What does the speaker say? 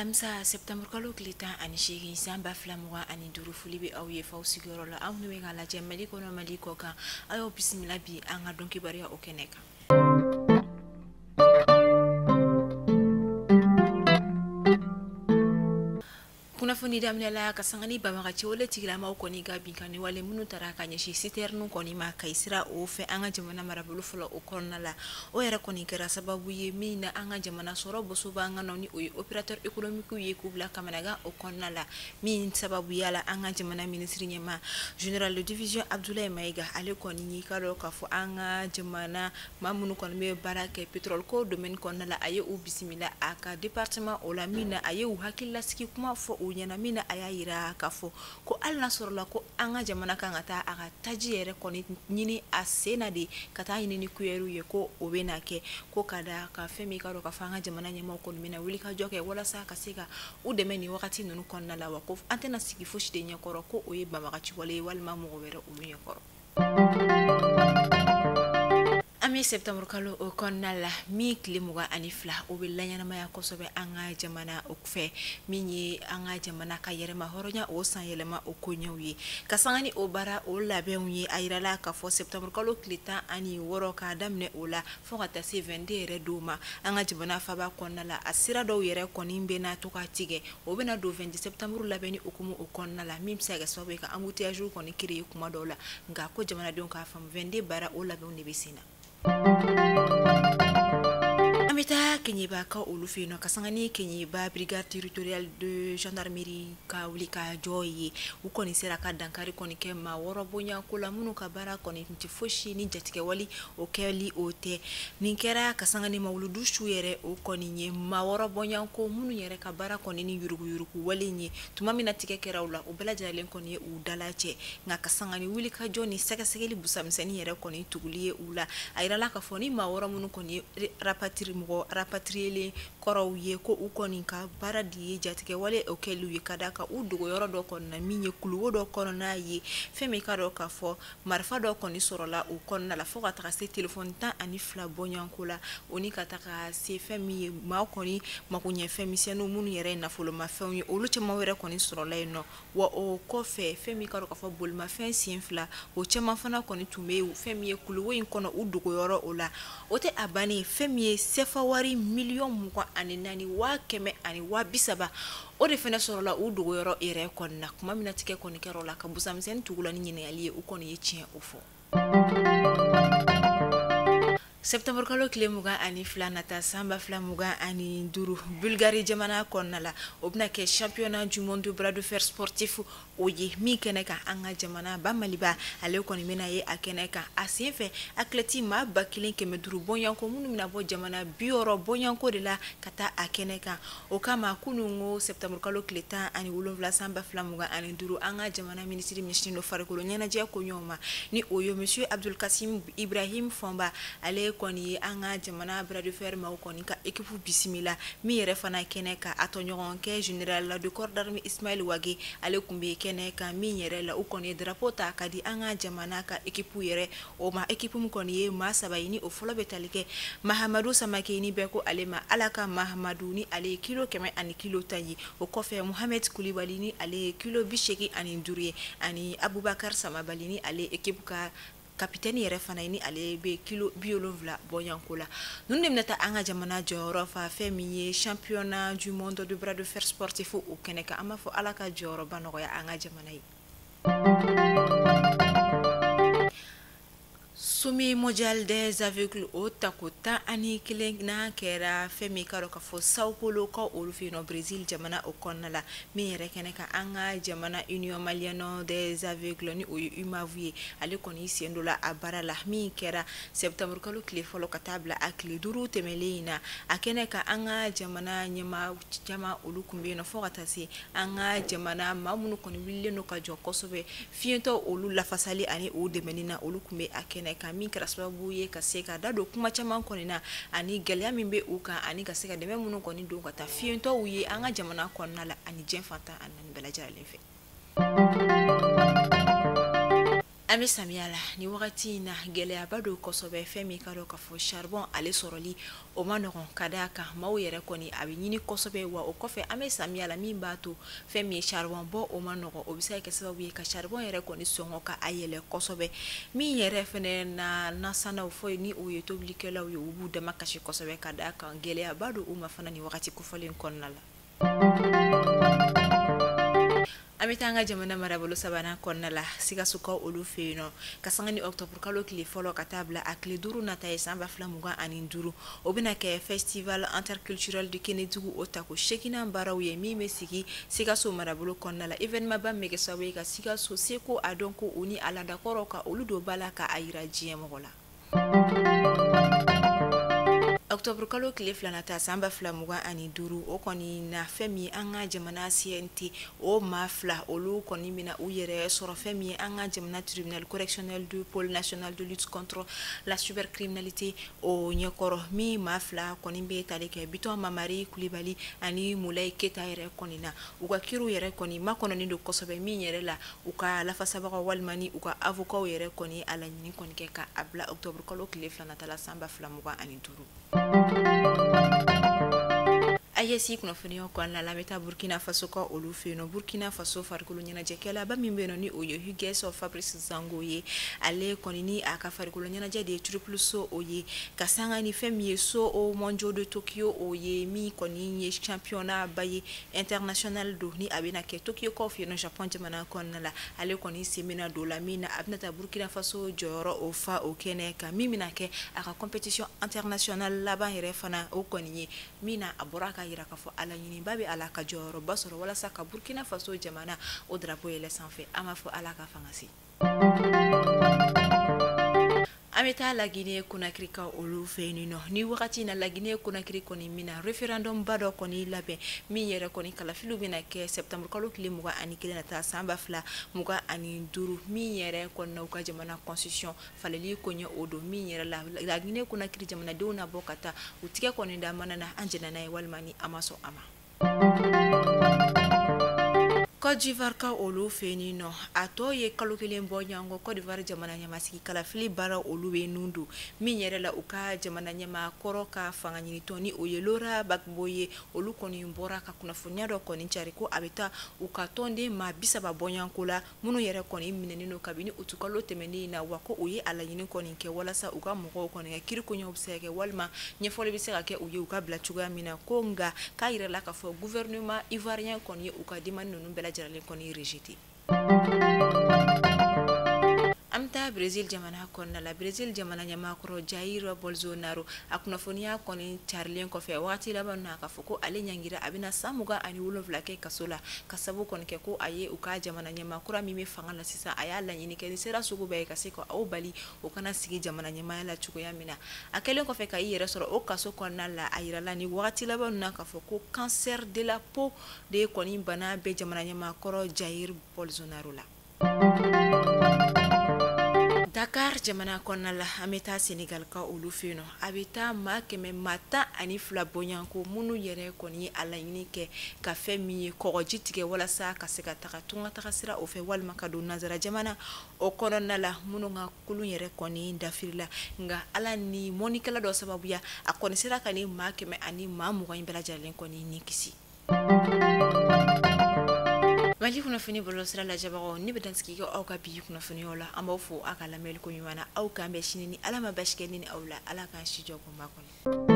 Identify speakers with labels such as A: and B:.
A: Alamisa septembre kalo tile 18 san 2025, foli bɛ aw ye f'aw sigiyɔrɔ la, aw minnu bɛ k'a lajɛ Mali kɔnɔ, Mali kɔ kan, aw y'aw bisimila bi an ka don kibaruya o kɛnɛ kan. Kunnafoni daminɛ la ka sanga ni banbagaci wale tigilamaw kɔni ka binkanni wale minnu taara ka ɲɛsin citerne kɔni ma Kayi sira o fɛ an ka jamana marabolo fɔlɔ o kɔnɔna la. O yɛrɛ kɔni kɛra sababu ye min na an ka jamana sɔrɔ bosoba an ka nɔ ni o ye opérateur économique ye k'u bila kamanagan o kɔnɔna la, min sababuya la an ka jamana minisiri ɲɛmaa général de division Abdoulaye Maïga ale kɔni y'i ka dɔn k'a fɔ an ka jamana maa minnu kɔni bɛ baara kɛ pétrole ko domaine kɔnɔna la, a ye u bisimila a ka département o la, min na a ye u hakililasigi kuma fɔ u ɲɛna, min na a y'a yira k'a fɔ ko hali n'a sɔrɔla ko an ka jamana kan ka taa a ka taji yɛrɛ kɔni ɲini a sen na de ka taa ɲini ni cuillère ye, ko o bɛna kɛ, ko ka da ka fɛn min ka dɔn k'a fɔ an ka jamana ɲɛmaaw kɔni bɛna wuli ka jɔ kɛ walasa ka se ka u dɛmɛ nin wagati ninnu kɔnɔna la, wa ko an tɛna sigi fosi de ɲɛkɔrɔ ko o ye banbagaci wale ye walima mɔgɔ wɛrɛ olu ɲɛkɔrɔ. An bɛ septembre kalo o kɔnɔna la min tile 22 o bɛ laɲɛnamaya kosɛbɛ an ka jamana o fɛ, min ye an ka jamana ka yɛrɛma hɔrɔnya o san yɛlɛma o koɲɛw ye, ka sanga ni o baara o labɛnw ye. A yirala k'a fɔ septembre kalo tile 16 k'a daminɛ o la fo ka taa se 22 yɛrɛ don ma, an ka jamana faba kɔnɔna la a sira dɔw yɛrɛ kɔni bɛna to ka tigɛ, o bɛna don 22 septembre labɛnni hukumu o kɔnɔna la, min bɛ se ka kɛ sababu ye ka embouteillage kɔni créer kuma dɔw la. Nka ko jamanadenw k'a faamu 22 baara o labɛnw de bɛ sen na. An bɛ taa Keɲebakaw olu fɛ yen nɔ ka sanga ni Keɲeba brigade territoriale de gendarmerie ka wuli ka jɔ ye, u kɔni sera ka dankari kɔni kɛ maa wɔɔrɔ bonyako la minnu ka baara kɔni tun tɛ fosi ni jatigɛwale o kɛli o tɛ. Nin kɛra ka sanga ni mawuludu su yɛrɛ o kɔni ye maa wɔɔrɔ bonyako minnu yɛrɛ ka baara kɔni ni yuruguyurugu wale ye, tuma min na tigɛ kɛra u la u bɛɛ lajɛlen kɔni ye u dalacɛ, nka ka sanga ni wuli ka jɔ ni sɛgɛsɛgɛli busamisɛnnin yɛrɛ kɔni tuguli ye u la. A yirala k'a fɔ ni maa wɔɔrɔ minnu kɔni ye rapatrié mɔgɔ rapatriélen kɔrɔw ye, ko u kɔni ka baara de ye jatigɛwale o kɛliw ye, ka da kan u dogoyɔrɔ dɔ kɔni na min ye kuluwo dɔ kɔnɔna ye, fɛn min ka dɔn k'a fɔ marifa dɔ kɔni sɔrɔla o kɔnɔna la fo ka taga se telefɔni 12 bɔɲɔgɔnko la, o ni ka taga se fɛn min ye maa kɔni makoɲɛfɛn misɛnninw minnu yɛrɛ ye nafolomafɛnw ye, olu caman wɛrɛ kɔni sɔrɔla yen nɔ. Wa o kɔfɛ fɛn min ka dɔn k'a fɔ bolimafɛn sen fila o caman fana kɔni tun bɛ yen fɛn min ye kuluwo in kɔnɔ u dogoyɔrɔ o la. O tɛ a bannen, fɛn min ye sefa wari miliyɔn 24 100 ani 30,000 o de fana sɔrɔla u dogoyɔrɔ yɛrɛ kɔni na. Kuma min na tigɛ kɔni kɛra o la ka busamisɛnnin tugu la ni ɲininkali ye, u kɔni ye tiɲɛ o fɔ. Septembre kalo tile 22 nata san 2025 Bulgarie jamana kɔnɔna la, o bɛna kɛ championnat du monde bras de fer sportif o ye min kɛnɛ kan an ka jamana ba Maliba ale kɔni bɛna ye a kɛnɛ kan. A senfɛ athlète maa 1500 bɔɲɔgɔnko minnu bɛna bɔ jamana 60 bɔɲɔgɔnko de la ka taa a kɛnɛ kan. O kama kunun ko septembre kalo tile 17 san 2025 an ka jamana minisiri ɲɛsinnen don farikolo ɲɛnajɛ koɲɛw ma, ni o ye monsieur Abdul Kassim Ibrahim Fɔnba, ale kɔni ye an ka jamana bras de fer maaw kɔni ka équipe bisimila, min yɛrɛ fana kɛnɛ kan a tɔɲɔgɔn kɛ général de corps d'armée Ismaël Wagué ale tun bɛ kɛnɛ kan, min yɛrɛ la u kɔni ye drapeau ta ka di an ka jamana ka équipe yɛrɛ o ma. Équipe min kɔni ye maa saba ye, ni o fɔlɔ bɛ tali kɛ Mahamadu Samake ni bɛɛ ko ale ma Ala ka Mahamadu, ni ale ye kilo 100 ani kilo 10 ye. O kɔfɛ Mohamed Kulibali ni ale ye kilo 85 ye, ani Abubakar Samabali ni ale équipe ka capitaine yɛrɛ fana ye, ni ale bɛ kilo 70 bɔɲɔgɔnko la. Ninnu de bɛna taa an ka jamana jɔyɔrɔ fa fɛn min ye championnat du monde de bras de fer sportif o kɛnɛ kan. An b'a fɔ Ala ka jɔyɔrɔba nɔgɔya an ka jamana ye. Sommet mondial des aveugles o tako 11 n'a kɛra fɛn min ka dɔn k'a fɔ Sao Paulo ka olu fɛ yen nɔ Brésil jamana o kɔnɔna la, min yɛrɛ kɛnɛ kan an ka jamana Union malienne des aveugles ni o ye UMAV ye, ale kɔni sen don la a baara la, min kɛra septembre kalo tile fɔlɔ ka taa bila a tile 5 tɛmɛlen in na. A kɛnɛ kan an ka jamana ɲɛmaa caman olu tun bɛ yen nɔ, fo ka taa se an ka jamana maa minnu kɔni wulilen don ka jɔ kosɛbɛ fiɲɛtɔ olu lafasali ani o dɛmɛni na, olu tun bɛ a kɛnɛ kan, min kɛra sababu ye ka se ka da don kuma caman kɔni na ani gɛlɛya min bɛ u kan, ani ka se ka dɛmɛ minnu kɔni don ka taa fiɲɛtɔw ye an ka jamana kɔnɔna la ani diɲɛ fan 14 bɛɛ lajɛlen fɛ. An bɛ samiya la ni wagati in na, gɛlɛyaba don kosɛbɛ. Fɛn min ka dɔn ka fɔ charbon ale sɔrɔli o ma nɔgɔn, ka d'a kan maaw yɛrɛ kɔni a bɛ ɲini kosɛbɛ. Wa o kɔfɛ, an bɛ samiya la, min b'a to fɛn min ye charbon bɔ o ma nɔgɔn, o bɛ se ka kɛ sababu ye ka charbon yɛrɛ kɔni sɔngɔ ka a yɛlɛ kosɛbɛ. Min yɛrɛ fɛnɛ na nasanaw fɔ ni o ye tobilikɛlaw ye, u b'u dama kasi kosɛbɛ, ka d'a kan gɛlɛyaba don u ma fana ni wagati kofɔlen kɔnɔna la. An bɛ taa an ka jamana marabolo sabanan kɔnɔna la, Sikasokaw olu fɛ yen nɔ, ka sanga ni octobre kalo tile 1 ka taa bila a tile 5 nata ye san 2025, o bɛna kɛ Festival interculturel de Kenedugu o tako 8nan baaraw ye, min bɛ sigi Sikaso marabolo kɔnɔna la. Événement ba min bɛ kɛ sababu ye ka Sikaso seko a dɔnko o ni a laadakɔrɔw ka olu don ba la ka a yira diɲɛ mɔgɔ la. Octobre kalo tile 2 nata san 2025, o kɔni na fɛn min an ka jamana CNT o maa fila, olu kɔni bɛna u yɛrɛ sɔrɔ fɛn min ye an ka jamana tribunal correctionnel du pôle national de lutte contre la cybercriminalité o ɲɛkɔrɔ. Min maa fila kɔni bɛ tali kɛ Bitɔn Mamari Kulibali ani Mulayi Keta yɛrɛ kɔni na, u ka kiriw yɛrɛ kɔni makɔnɔnen don kosɛbɛ, min yɛrɛ la u ka lafasabagaw walima ni u ka avocat yɛrɛ kɔni a laɲini kɔni kɛ ka a bila octobre kalo tile 2 nata la san 2025. AES kunnafoniyaw kɔnɔna la, an bɛ taa Burkina Faso ka olu fɛ yen nɔ. Burkina Faso farikolo ɲɛnajɛkɛlaba min bɛ yen nɔ, ni o ye Hugues Fabrice Zango ye, ale kɔni ni a ka farikolo ɲɛnajɛ de ye triple saut o ye, ka sanga ni fɛn min ye saut mondiaux de Tokyo o ye, min kɔni ye championnat ba ye international don, ni a bɛna kɛ Tokyo kaw fɛ yen nɔ, Japon jamana kɔnɔna la. Ale kɔni sen bɛna don la, min na a bɛna taa Burkina Faso jɔyɔrɔ o fa o kɛnɛ kan, min bɛna kɛ a ka compétition internationale laban yɛrɛ fana o kɔni ye, min na a bɔra ka yira k'a fɔ ala ɲiniba bɛ ala ka jɔyɔrɔba sɔrɔ walasa ka Burkina Faso jamana o drapeau yɛlɛ sanfɛ. An b'a fɔ ala ka fanga se. An bɛ taa Laginɛ Konakiri ka olu fɛ yen nɔ. Ni wagati in na, Laginɛ Konakiri kɔni min na référendum ba dɔ kɔni labɛn, min yɛrɛ kɔni kalafiliw bɛna kɛ septembre kalo tile 21 nata san 2025, min yɛrɛ kɔni na u ka jamana constitution faleli ko ɲɛ o don, min yɛrɛ la Laginɛ Konakiri jamanadenw na bɔ ka taa u tigɛ kɔni da mana na, an jɛnna n'a ye walima ni an ma sɔn a ma. Côte d'Ivoire ka olu fɛ yen nɔ, a tɔ ye kalo 1 bɔ ɲɔgɔn, Côte d'Ivoire jamana ɲɛmasigi kalafili baara olu bɛ nun don, min yɛrɛ la u ka jamana ɲɛmaa kɔrɔ ka fanga ɲinitɔn, ni o ye Laurent Gbagbo ye, olu kɔni bɔra ka kunnafoniya dɔ kɔni cari ko a bɛ taa u ka tɔnden maa 30 bɔɲɔgɔnko la, minnu yɛrɛ kɔni minɛnen don kabini utukalo tɛmɛnen in na. Wa ko u ye a laɲini kɔni kɛ walasa u ka mɔgɔw kɔni ka kiiri koɲɛw bɛ se ka kɛ walima ɲɛfɔli bɛ se ka kɛ u ye u ka bila cogoya min na. Ko nka k'a yira la k'a fɔ gouvernement ivoirien kɔni ye u ka demande ninnu bɛɛ lajɛlen kɔni rejeté. An bɛ taa Brésil jamana kɔnɔna la. Brésil jamana ɲɛmaakɔrɔ Jair Bolsonaro, a kunnafoniya kɔni carilen kɔfɛ waati laban na k'a fɔ ko ale ɲangira, a bɛna san 27 kɛ kaso la, ka sababu kɔni kɛ ko a ye u ka jamana ɲɛmaa kura min bɛ fanga la sisan, a y'a laɲini kɛ ni sera sugu bɛɛ ye ka se ka aw bali o kana sigi jamana ɲɛmaaya la cogoya min na. A kɛlen kɔfɛ ka i yɛrɛ sɔrɔ o kaso kɔnɔna la, a yirala ni wagati laban na k'a fɔ ko cancer de la peau de kɔni bana bɛ jamana ɲɛmaakɔrɔ Jair Bolsonaro la. Dakar jamana kɔnɔna la, an bɛ taa Senegal ka olu fɛ yen nɔ. A bɛ taa maa 112 bɔɲɔgɔnko, minnu yɛrɛ kɔni ye a laɲini kɛ ka fɛn min ye kɔgɔji tigɛ walasa ka se ka taga tunga taga sira o fɛ walima ka don nanzara jamana o kɔnɔna la, minnu ka kulun yɛrɛ kɔni dafirila. Nka ala ni mɔnikɛla dɔ sababuya, a kɔni sera ka ni maa 120 in bɛɛ lajɛlen kɔni ni kisi. Mali kunnafoni bɔlɔlɔsira lajɛbagaw, ne bɛ dansigi kɛ aw ka bi kunnafoniyaw la. An b'aw fo aw ka lamɛnni ko ɲuman na. Aw k'an bɛn sini ni Ala ma basi kɛ ni aw la. Ala k'an si jɔ ko ma kɔnɔ.